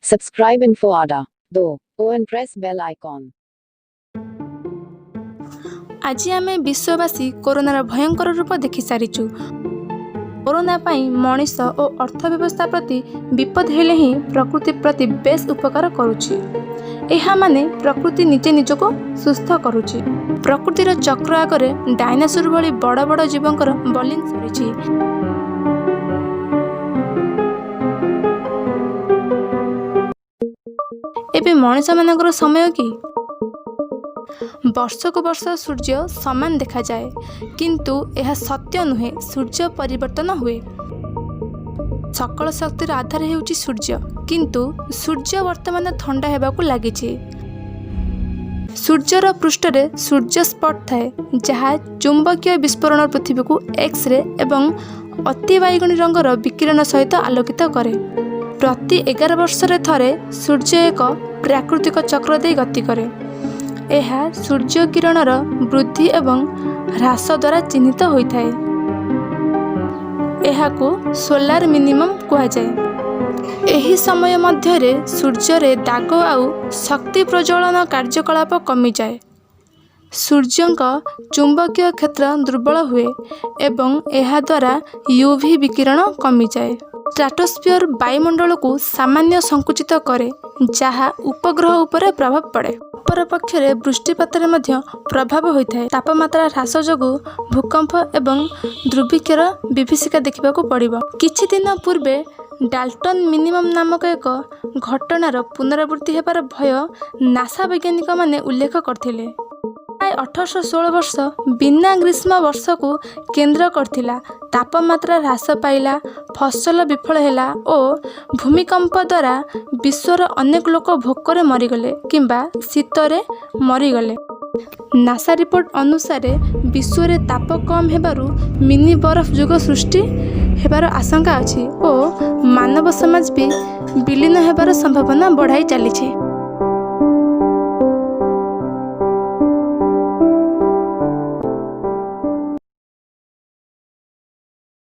Subscribe Info Ada. Do. O and press bell icon. ଆଜି ଆମେ ବିଶ୍ୱବାସୀ କରୋନାର ଭୟଙ୍କର ରୂପ ଦେଖିସାରିଛୁ। କରୋନା ପାଇଁ ମଣିଷ ଓ ଅର୍ଥ ବ୍ୟବସ୍ଥା ପ୍ରତି ବିପଦ ହେଲେ ହିଁ ପ୍ରକୃତି ପ୍ରତି ବେଶ୍ ଉପକାର କରୁଛି। ଏହା ମାନେ ପ୍ରକୃତି ନିଜେ ନିଜକୁ ସୁସ୍ଥ କରୁଛି। ପ୍ରକୃତିର ଚକ୍ର ଆଗରେ ଡାଇନାସୋର ଭଳି ବଡ଼ ବଡ଼ ଜୀବଙ୍କର ବଲିଂ ସରିଛି। ଏବେ ମଣିଷମାନଙ୍କର ସମୟ କି? ବର୍ଷକୁ ବର୍ଷ ସୂର୍ଯ୍ୟ ସମାନ ଦେଖାଯାଏ, କିନ୍ତୁ ଏହା ସତ୍ୟ ନୁହେଁ। ସୂର୍ଯ୍ୟ ପରିବର୍ତ୍ତନ ହୁଏ। ସକଳ ଶକ୍ତିର ଆଧାର ହେଉଛି ସୂର୍ଯ୍ୟ, କିନ୍ତୁ ସୂର୍ଯ୍ୟ ବର୍ତ୍ତମାନ ଥଣ୍ଡା ହେବାକୁ ଲାଗିଛି। ସୂର୍ଯ୍ୟର ପୃଷ୍ଠରେ ସୂର୍ଯ୍ୟ ସ୍ପଟ୍ ଥାଏ, ଯାହା ଚୁମ୍ବକୀୟ ବିସ୍ଫୋରଣ ପୃଥିବୀକୁ ଏକ୍ସରେ ଏବଂ ଅତିବାଇଗଣୀ ରଙ୍ଗର ବିକିରଣ ସହିତ ଆଲୋକିତ କରେ। ପ୍ରତି 11 ବର୍ଷରେ ଥରେ ସୂର୍ଯ୍ୟ ଏକ ପ୍ରାକୃତିକ ଚକ୍ର ଦେଇ ଗତି କରେ। ଏହା ସୂର୍ଯ୍ୟ କିରଣର ବୃଦ୍ଧି ଏବଂ ହ୍ରାସ ଦ୍ୱାରା ଚିହ୍ନିତ ହୋଇଥାଏ। ଏହାକୁ ସୋଲାର ମିନିମମ୍ କୁହାଯାଏ। ଏହି ସମୟ ମଧ୍ୟରେ ସୂର୍ଯ୍ୟରେ ଦାଗ ଆଉ ଶକ୍ତି ପ୍ରଜ୍ୱଳନ କାର୍ଯ୍ୟକଳାପ କମିଯାଏ। ସୂର୍ଯ୍ୟଙ୍କ ଚୁମ୍ବକୀୟ କ୍ଷେତ୍ର ଦୁର୍ବଳ ହୁଏ ଏବଂ ଏହାଦ୍ୱାରା ୟୁଭି ବିକିରଣ କମିଯାଏ। ଷ୍ଟ୍ରାଟୋସ୍ଫିୟର ବାୟୁମଣ୍ଡଳକୁ ସାମାନ୍ୟ ସଙ୍କୁଚିତ କରେ, ଯାହା ଉପଗ୍ରହ ଉପରେ ପ୍ରଭାବ ପଡ଼େ। ଅପରପକ୍ଷରେ ବୃଷ୍ଟିପାତରେ ମଧ୍ୟ ପ୍ରଭାବ ହୋଇଥାଏ। ତାପମାତ୍ରା ହ୍ରାସ ଯୋଗୁଁ ଭୂକମ୍ପ ଏବଂ ଦୁର୍ଭିକ୍ଷର ବିଭୀଷିକା ଦେଖିବାକୁ ପଡ଼ିବ। କିଛି ଦିନ ପୂର୍ବେ ଡାଲ୍ଟନ୍ ମିନିମମ୍ ନାମକ ଏକ ଘଟଣାର ପୁନରାବୃତ୍ତି ହେବାର ଭୟ ନାସା ବୈଜ୍ଞାନିକମାନେ ଉଲ୍ଲେଖ କରିଥିଲେ। ପ୍ରାୟ 1816 ବର୍ଷ ବିନା ଗ୍ରୀଷ୍ମ ବର୍ଷକୁ କେନ୍ଦ୍ର କରିଥିଲା। ତାପମାତ୍ରା ହ୍ରାସ ପାଇଲା, ଫସଲ ବିଫଳ ହେଲା ଓ ଭୂମିକମ୍ପ ଦ୍ୱାରା ବିଶ୍ୱର ଅନେକ ଲୋକ ଭୋକରେ ମରିଗଲେ କିମ୍ବା ଶୀତରେ ମରିଗଲେ। ନାସା ରିପୋର୍ଟ ଅନୁସାରେ ବିଶ୍ୱରେ ତାପ କମ୍ ହେବାରୁ ମିନି ବରଫ ଯୁଗ ସୃଷ୍ଟି ହେବାର ଆଶଙ୍କା ଅଛି ଓ ମାନବ ସମାଜ ବି ବିଲୀନ ହେବାର ସମ୍ଭାବନା ବଢ଼ାଇ ଚାଲିଛି।